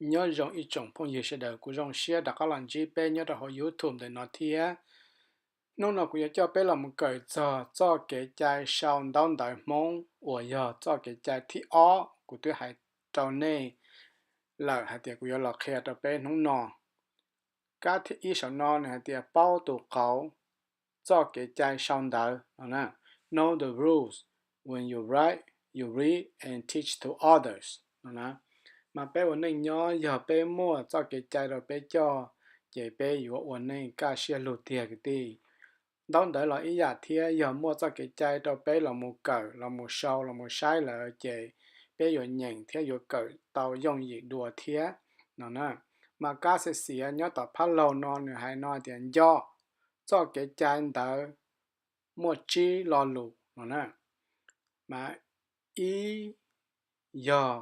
Nyob zoo ib tsoom phooj ywg sawv daws, kuv zoo siab rov qab los ntsib peb nyob rau hauv YouTube ntawm no thiab. Hnub no kuv yuav coj peb los mus kawm txog txoj kev cai sau ntaub ntawv Hmoob uas yog txoj kev cai thib ob kuv twb hais rau nej lawm hais tias kuv yuav los qhia rau peb hnub no. Kab thib ib saum no nws hais tias paub tus qauv txoj kev cai sau ntawv no na. Know the rules when you write, you read and teach to others no na. Mas peb ua neej nyob yog peb muaj txoj kev cai rau peb coj, ces peb yuav ua neej kaj siab lug tiag kwv tij. Ntaub ntawv los ib yam thiab, yog muaj txoj kev cai rau peb los mus kawm, los mus sau, los mus saib lawm ces peb yuav nyeem thiab yuav kawm tau yooj yim dua thiab no na. Mas kab xiav xiav nyob tom phab laug no nws hais no tias nco txoj kev cai ntawd muaj tsib lo lus no na. Mas ib yog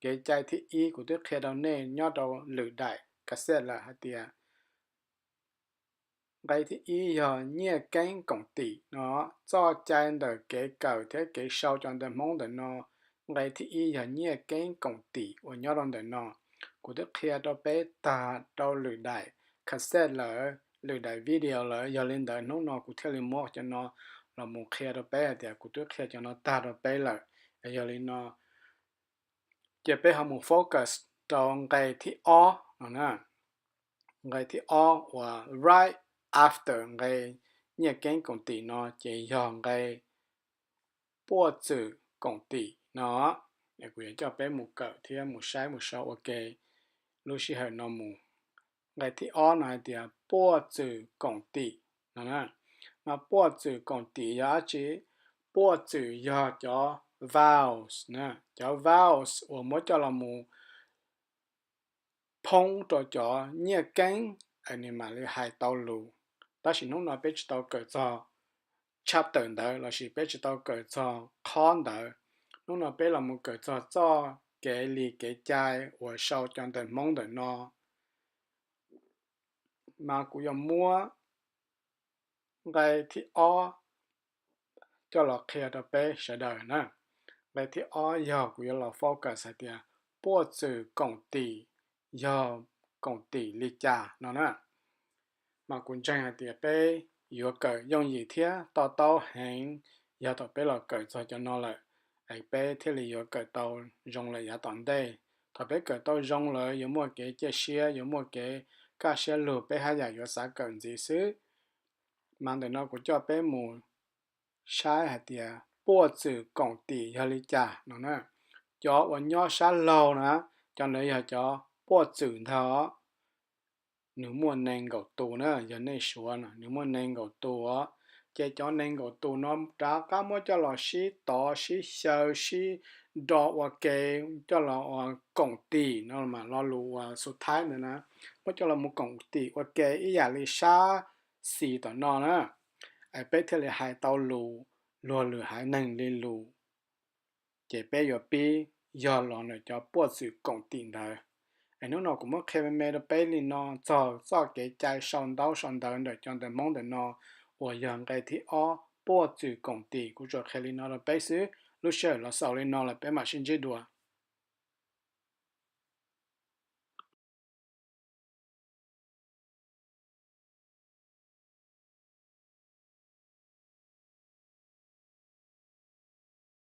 kev cai thib ib kuv twb qhia rau nej nyob rau lwm daim cassette lawm hais tias nqe thib ib yog nyiaj keeb koom tim no. Txoj cai ntawm kev kawm thiab kev sau cov ntawv Hmoob ntawm no, nqe thib ib yog nyiaj keeb koom tim uas nyob rau ntawm no. Kuv twb qhia rau peb tag rau lwm daim cassette lawm, lwm daim video lawm, yog li ntawd hnub no kuv thiaj li muab cov no los mus qhia rau peb hais tias kuv twb qhia cov no tag rau peb lawm. Yog li no ces peb ho mus focus rau nqe thib ob no na. Nqe thib ob uas right after nqe nyiaj keeb koom tim no ces yog nqe puaj txwm koom tim no. Kuv yuav coj peb mus kawm thiab mus saib mus sau ua ke lub sij hawm no mus. Nqe thib ob no hais tias puaj txwm koom tim no na. Mas puaj txwm koom tim yog dab tsi? Puaj txwm yog cov vowels na, cov vowels uas muab coj los mus phoob rau cov nyiaj keeb es nws mam li hais tau lus. Tab sis hnub no peb tsis tau kawm txog chapter ntawd lossis peb tsis tau kawm txog qhov ntawd. Hnub no peb los mus kawm txog txoj kev li kev cai uas sau cov ntawv Hmoob ntawm no. Mas kuv yuav muab nqe thib ob coj los qhia rau peb sawv daws na. Nqe thib ob yog kuv yuav los focus hais tias puaj txwm koom tim yog koom tim li cas no na. Mas kuv ntseeg hais tias peb yuav kawm yooj yim thiab to taub heev yog thaum peb los kawm txog cov no lawm, es peb thiaj li yuav kawm tau zoo lawm yav tom ntej. Thaum peb kawm tau zoo lawm yuav muaj kev cia siab, yuav muaj kev kaj siab lug, peb haj yam yuav xav kawm ntxiv xwb. Mas ntawm no kuv coj peb mus saib hais tias puaj txwm koom tim yog li cas no na. Cov uas nyob sab laug na, cov ntawd yog cov puaj txwm ntag. Nws muaj nees nkaum tus na, yog nej suav no nws muaj nees nkaum tus os. Ces cov nees nkaum tus no rov qab muab coj los sib tov sib xyaw sib do ua ke, coj los ua koom tim no mas lo lus uas xu thaib ntawd na, muab coj los mus koom tim ua ke ib yam li sab xis tom no na, es peb thiaj li hais tau lus luag lwm haiv neeg li lus. Ces peb yuav pib yog los ntawm cov puaj txwm koom tim ntawd. Es hnub no kuv muab qhia me me rau peb li no txog txoj kev cai sau ntaub sau ntawv ntawm cov ntawv Hmoob ntawm no uas yog nqe thib ob puaj txwm koom tim. Kuv tsuas qhia li no rau peb xwb, lub sij hawm los xaus li no lawm peb mam sib ntsib dua.